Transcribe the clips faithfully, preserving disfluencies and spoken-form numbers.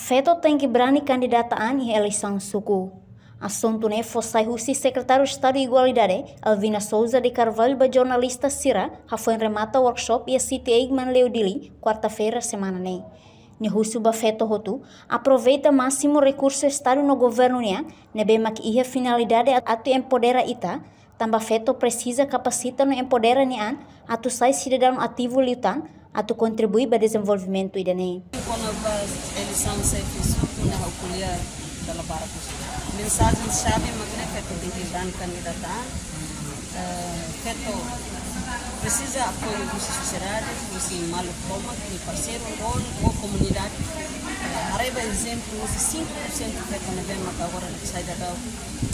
Feto tenke brani kandidata an iha eleisaun suku. Asuntu ne'e fó sai husi Sekretáriu Estadu Igualdade, Elvina Sousa de Carvalho, ba jornalista sira, hafoin remata workshop iha City Eggman Lewe Dili, kuarta-feira semana ne'e. Nia husu ba feto hotu, aproveita másimu rekursu Estadu no governu nian, ne'ebé mak iha finalidade atu empodera ita, tanba feto presiza kapasita no empodera nia an, atu sai sidadaun ativu liután, atu kontribui ba dezenvolvimentu ida-ne'e. Kona-ba eleisaun xefe suku ne'e ha'u ko'alia dala barak husi. Mensajen xave mak ne'e feto tenke brani kandidata an, eh, feto presiza apoiu husi sosiedade, husi maluk tomak, husi parseiru, ho, ho komunidade. Eh, haree ba ezemplu husi cinco por cento feto ne'ebé mak agora sai daudaun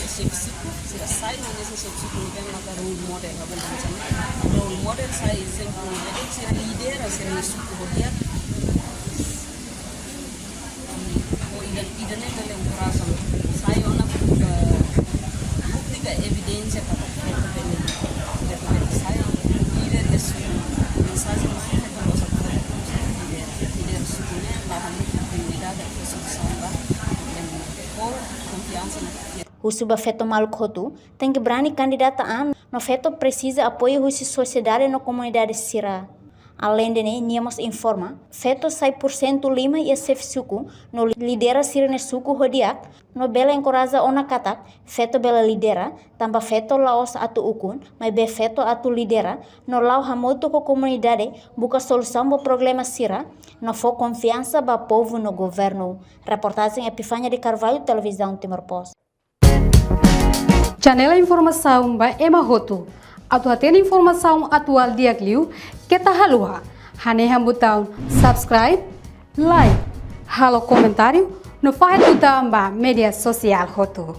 xefe suku, sira sai hanesan xefe suku ne'ebé maka role model, ha'u bele dehan hanesan role model, sai ezemplu ne'ebé sira lidera sira-nia suku ho di'ak. I, o ida, ida-ne'e bele enkoraja, sai ona, eh, bukti ka evidénsia katak feto bele, feto bele sai líder iha suku, mensajen ida-ne'e feto loos atu líder, líder suku ne'e, la hamutuk komunidade, atu solusaun ba problema ne'e. Ho konfiansa ne'e. Husu ba feto maluk hotu, tenke brani kandidata an, no feto presiza apoiu husi sosiedade no komunidade sira. Aleinde ne'e, nia mós informa, feto sai porsentu lima iha xefe suku, no lidera sira-nia suku ho di'ak, no bele enkoraja ona katak, feto bele lidera, tanba feto la'ós atu ukun, maibé feto atu lidera, no la'o hamutuk ho komunidade, buka solusaun ba problema sira, no fó konfiansa ba povu no governu. Reportajen Epifania de Carvalho, Televizaun Timor Post. Channel informasaun ba ema hotu. Atu hatene informasaun atuál di'ak liu, keta haluha hanehan butaun subscribe, like, halo komentáriu, no fahe tutan ba média sosiál hotu.